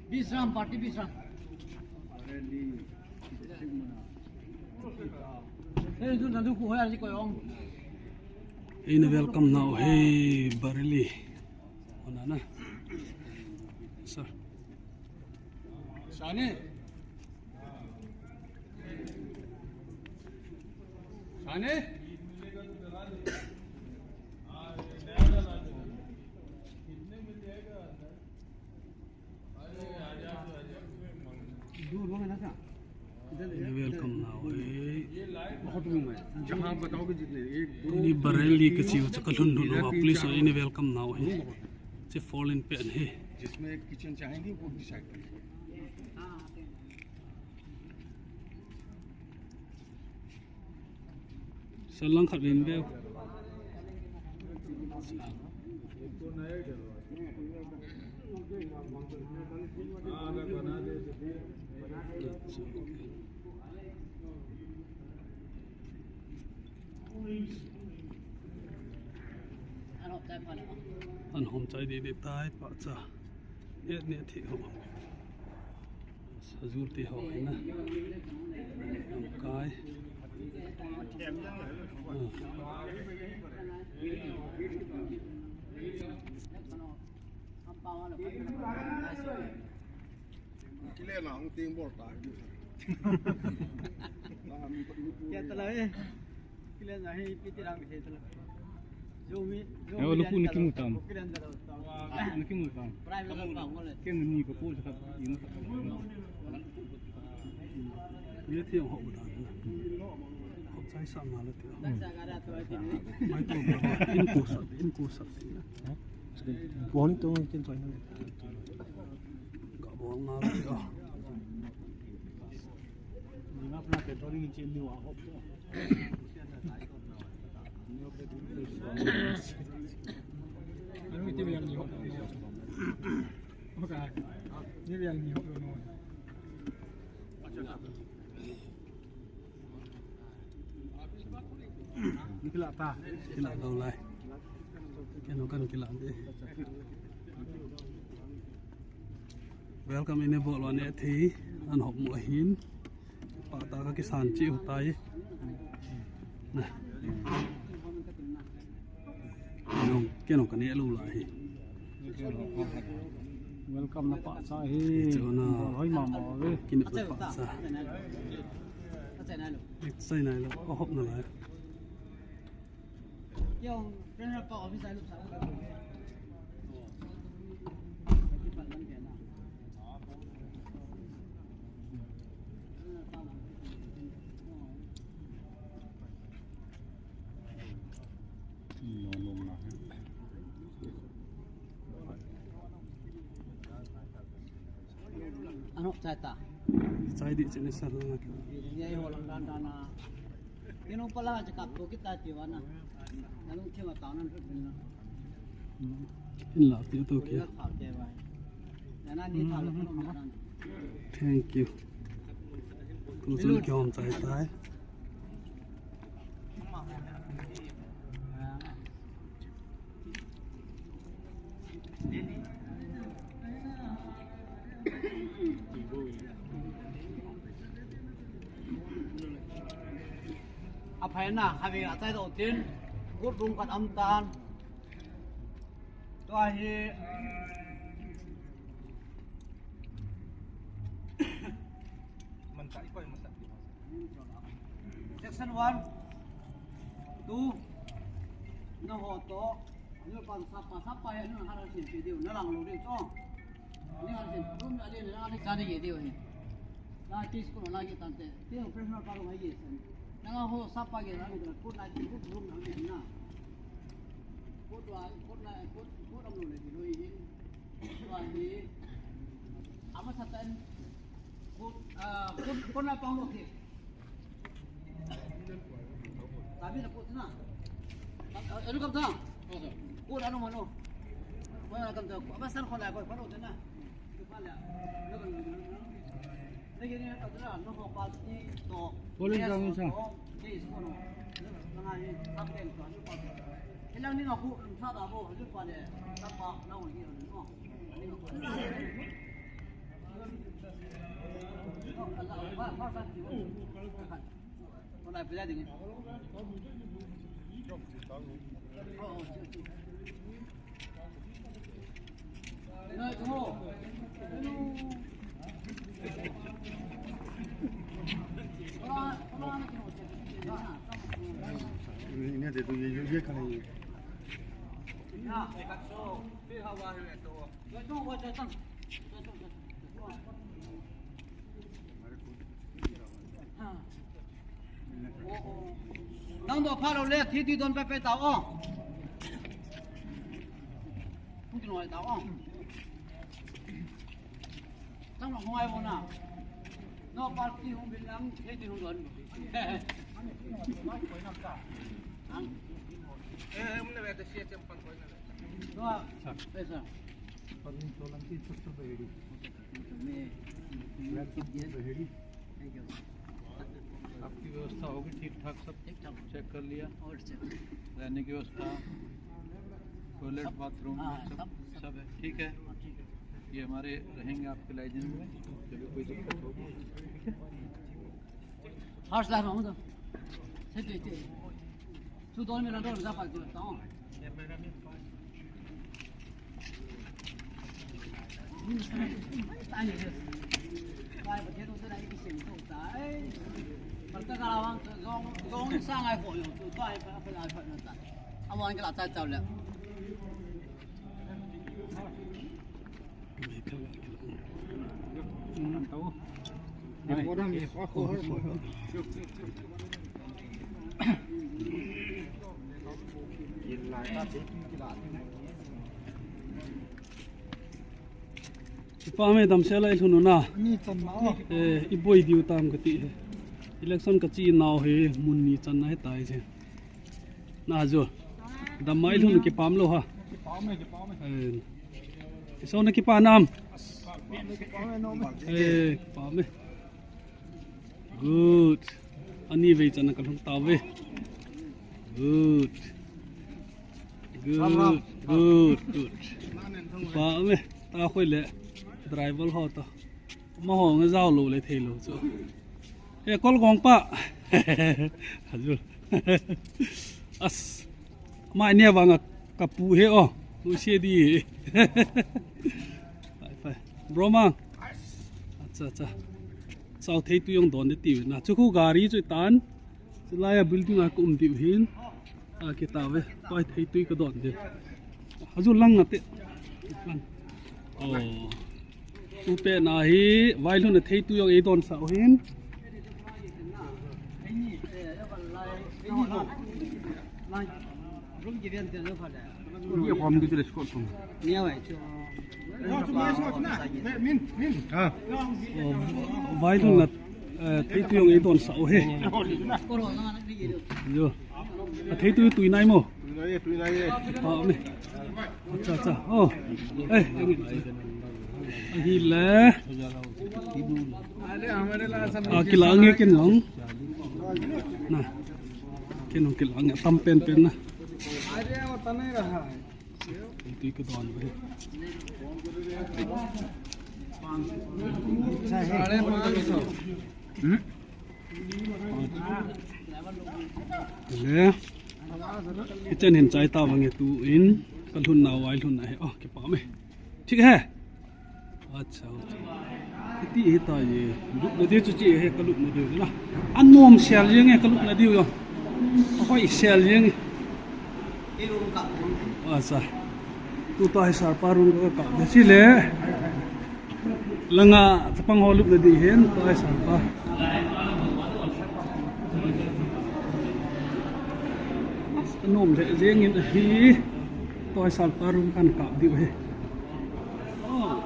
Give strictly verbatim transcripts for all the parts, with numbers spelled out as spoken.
Bisram, party Bisram. Hey, tu nandu ku hoya si ko yong. Eina welcome nau, hey, Bareli. Ona na. Sir. Sane. Sane. Welcome nau, eh. बहुत रूम है, जहाँ बताओगे जितने, एक, दो, Ni Bareli kachi u chu kalhun lhun uva, police ho eina welcome nau hi. Chi four lane pen hi. जिसमें किचन चाहेंगे वो डिसाइड करिए। Sir, lang khat vin veu. An hom chai didi tai pa cha. Ye ne thi ho. Sajur ti ho ina. Kai. Kile na hung ting bol ta. Kya tala eh. Kile na hi piti rang he tala. Jomi. Yo, luku ni kimu tam. Ni kimu tam. Private pa ngol. Ken ni ko po sa ka. Ni thi ho ba ta. Ho chai sa ma la ti. Mai to ba. In ko sa, in ko sa. Bon to kin chai na. Ga bon na la ti. Ni ma pra ke to ni chin ni wa ho. Anu iti yang ni hok. Oka. Ni yang ni hok no. Ni kila ta. Kila ta lai. Keno kan kila de. Welcome in a bol one thi an hop mo hin. Pa ta ka kisan chi u tai. Na. Nong, ke nong ka ne lu la hi. Welcome na pa sa hi. Chu na. Hoi ma ma ve. Kin pa sa. Excited na lo. Ko hop na la. Ano, chai ta. Chai di chene sa na. Ye ho lang dan dan na. Kino pala cha kap to kita ti wa na. Na lung thima ta nan thut na. In la ti to ki. Ya tha ke wa. Ya na ni tha lo ko na. Thank you. Ko sun ki hom chai tai. A phaina, khatvei a chai doh tin, good room khat um tan. Tua hi, man ta i koi masa. Section one, two, na ho to, anu pa sapa, sapa ya anu haran sin pe diu, na lang lo diu to. Ani haran sin, room ali na ali chani ye diu hi. Na ti school na ye tante, ti professional pa lo ye sen. Na ho sapa ye na ni ko na ti ko room na ni na. Ko to, ko na, ko, ko ram lo le diu hi. Ko hi. Ama satan. Ko, ah, ko, ko na pang lo ti. Sabi na po na. Ano ka ba? Kung ano man, oh. Wala ka ba? Basta ko na ko, pano na. Ito pala. Ano ka? Lagi niya ka dala, no mo party to. Wala ka mo sa. Yes, ano. Mga ni, kapten to, ano pa. Ilang ni ako, sa tabo, ano pa le. Tapa na ko ni, ano. Ano pa. Nang do pha lo le, thi thi don pe pe tao o. Hung ti noi tao o. Tang lo hung ai bo na. No party hung bin lang, thi thi hung don. Eh, hum na ve ta sia chem pan koi na ve. No, eh, sir. Padin solanki sir, sir, very. आपकी व्यवस्था होगी ठीक ठाक सब? ठीक ठाक। चेक कर लिया? और चेक। रहने की व्यवस्था, टॉयलेट, सब। बाथरूम, हाँ, सब, सब, सब है, ठीक है? हाँ, ठीक है। ये हमारे रहेंगे आपके लाइजेंस में, जब भी कोई दिक्कत होगी, ठीक है? First class में हूँ तो। सही तो इतने। तू दोनों में लड़ो, लगा पास करता हूँ। Kipah e, damsel a i lhun u na. Ni chan na o. Eh, i boi diu tam kati e. Election ka chi nau hi mun ni chan na hi tai je. Na jo. Dam mai lhun kipah lou ha. Kipah e, kipah e. Eh. Iso na kipah nam. Kipah e, kipah e, no. Eh, kipah e. Good. Ani vei chan ka lhung tauve. Good. Good, good, good. Kipah e. Ta khoi le. Driver ho to. Amaho nga jao lou le thei lou chu. He, kol gong pa. Hajul. As. Mai ne vang a ka pu he o. Nu se di. Pai, pai. Bro ma. Acha, acha. Sao thei tu jong don de ti na. Chu khu gari chu tan. Chulai a building a ka um diu hin. A, kita ve. Pai thei tui ka don de. Haju lang ate. Lang. Oh. Tupen a hi, vailhun a thei tui jong ei don sah u hin. Ni a hom di chu le score thum. Ni a vai chu. Ah. Oh, vailhun a, eh, thei tui jong ei don sah u hi. Jo. A thei tui tui nai mo. Tui nai e, tui nai e. Ah, me. Acha, acha. Oh. Eh. Ahi le. Ah, kilang e ken jong. Na. Ken jong kilang e tam pen pen na. Tui ka don ve. Hmm? Le. Kitchen hin chai ta vang e tu in. Ka lhun na vailhun na he. Oh, kipah e. Thik he. Acha, acha. Iti hita ye. Lupna diu chu chi he ka lupna diu na. Anom sel jeng e ka lupna diu jong. Ahoi sel jeng e. Acha. Tuta hi sir pa room ka kap de chule. Langa chapang ho lupna di hin, tua hi sir pa. Anom le jeng in ahi, tua hi sir pa room kan kap diu hi. Oh.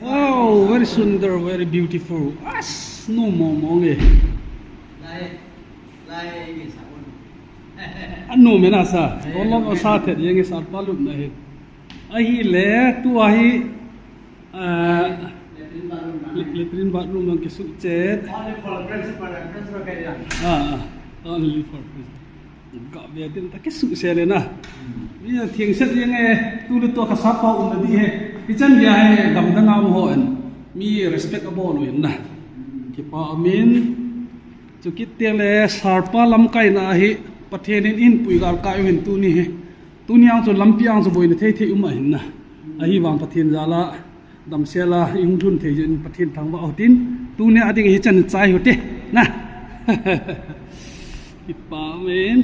Wow, very sundar, very beautiful. As, nom mong mong e. Anom e na sa. Tolong o sa thet jeng e sir pa lupna hi. Ahi le, tua hi, ah, latrine bathroom lang kisuh chet. Ah, ah. Only for Christ. Ga ve tin ta kisuh se le na. Mi a theng set yang e, tu le to ka sa pa um na di he. Hichan dia he, gamdang a um ho en. Mi respect a bol u hin na. Kipa umin. Chukit teng le, Sarpa lamkai na hi, Pathen in eipui galkai u hin tuni hi. Tuni ang chu lampi ang chu boina thei thei um ahin na. Ahivang Pathen jal a, damsel a, i hung lhun thei jeh in Pathen thangvah u hitin, tuni a ding hichan chai u hite, na. Kipa umin.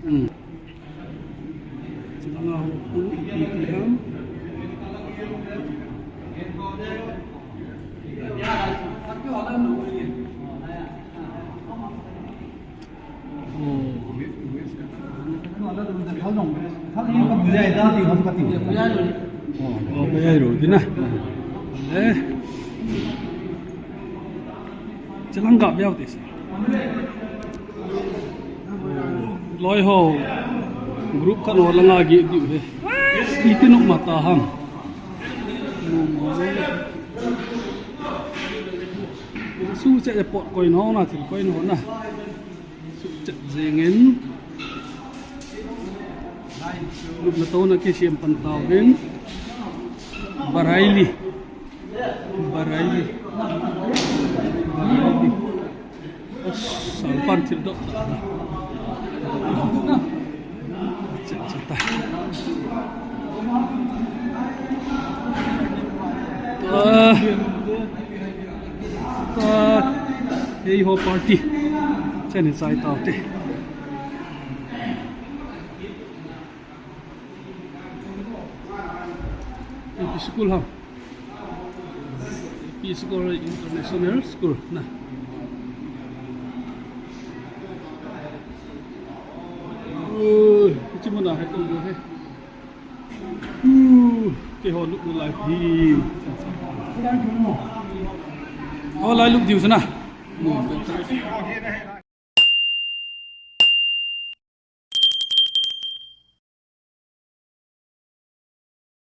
Hmm. Chulanga ho khu ipi ipi ham. Oh. Oh, oh, kaya ro, di na. Eh. Chilang ga biao te sa. Loi ho. Group khat ho langa ge diu he. Iti nok mata ham. Su che pot koi no na, thil koi no na. Su che jeng in. Group na to na kisiam pan tauvin. Bareilly. Bareilly. Bareilly. As, sampan thil doh. Cha, cha ta. Ta. Ta. Hei ho party. Chani chai tau te. Ipi school ham? Ipi school, International School na. Ui, hiche muna hi kong he. Ui, keiho lupna lai hi. Ho lai lup diu chu na.